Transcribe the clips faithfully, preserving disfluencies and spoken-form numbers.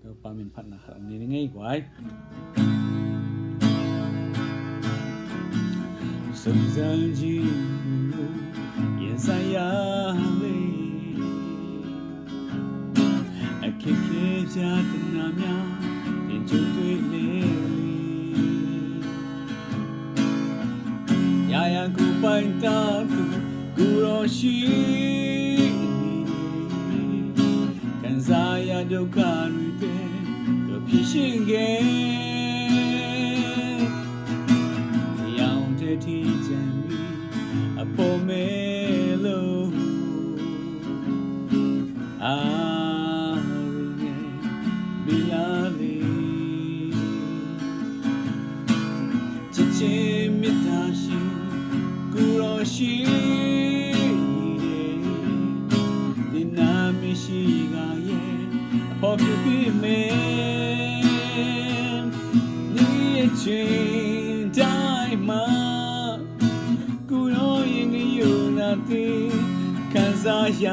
Topa min phatna khat ni ngei guai. ဆုံးစမ်းခြင်းကိုရင်ဆိုင်ရလေအခက်ခဲပြဿနာများတင်ကြုံတွေ့လေရာရာကိုပိုင်တတ်သူကိုယ်တော်ရှိနေခံစားရဒုက္ခတွေတဲ့သူဖြစ်ရှင်ခဲ့ ရောင်တထီးချမ်းပြီးအဖို့မဲလို့အာရင်းရဲ့မီလာလီချစ်ချင်းမေတ္တာရှင်ကိုယ်တော်ရှိနေတယ်ဒီနာမရှိကရဲ့အဖို့ဖြစ်ပြီးမင်း 你也期待吗？古老一个有那地，看撒亚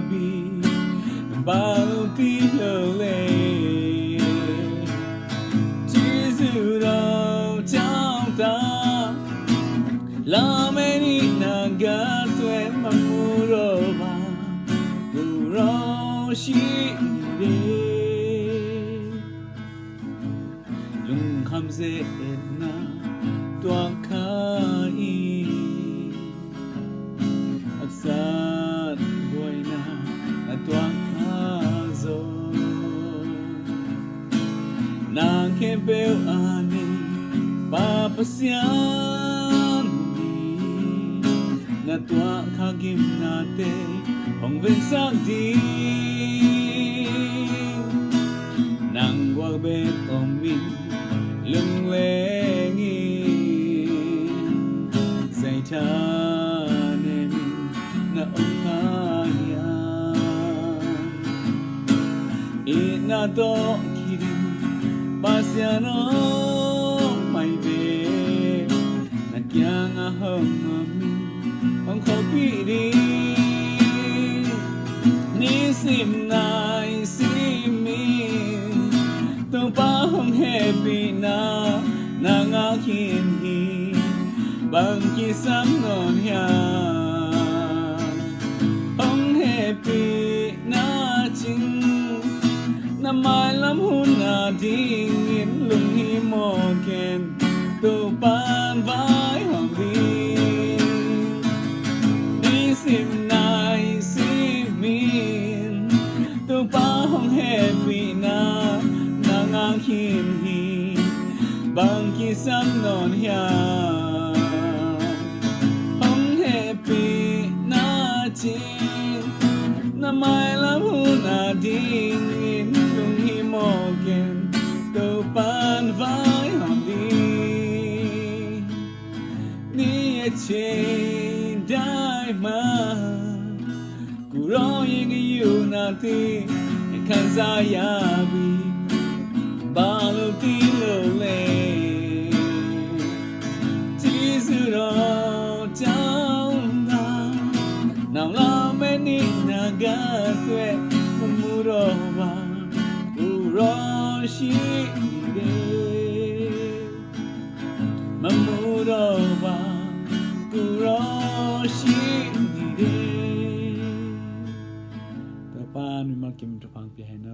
比，巴路的流泪，基督都长大，拉美尼那个对马木罗巴，古老西里。 Lungkham ze etna tuak kha i a sat buaina a tuak kha zo na khempeuh a nei pa Pasian ni na tuak kha gimnate hong vensak ding nang guak bek om in lungleng in zaithanem in na om kha hiam itna tawh kidim Pasian aw mai ve na kiangah hong om in hong khawlpih ding nisim naisim in Topa hong hehpihna na ngak khin hi bang kisam nawn hiam hong hehpihna cing na mailam hun a dingin lunghimawh ken Topan vai hong ding nisim naisim in Topa hong hehpihna na ngak khin hi bang kisam nawn hiam hong hehpihna cing na mailam hun a dingin lunghimawh ken Topan vai hong ding ni a cing dai ma ကိုယ်တော်ရဲ့ဂရုဏာသည်ခံစားရပြီဘာလို့ဒီလိုလဲကျေးဇူးတော်ကြောင့်သာနောင်လာမယ့်နေ့နာဂတ်အတွက်မမူတော့ပါကိုယ်တော်ရှိနေတယ် မမူတော့ပါကိုယ်တော်ရှိနေတယ်။ တပါနွေမကင်တပန်းပြဟဲန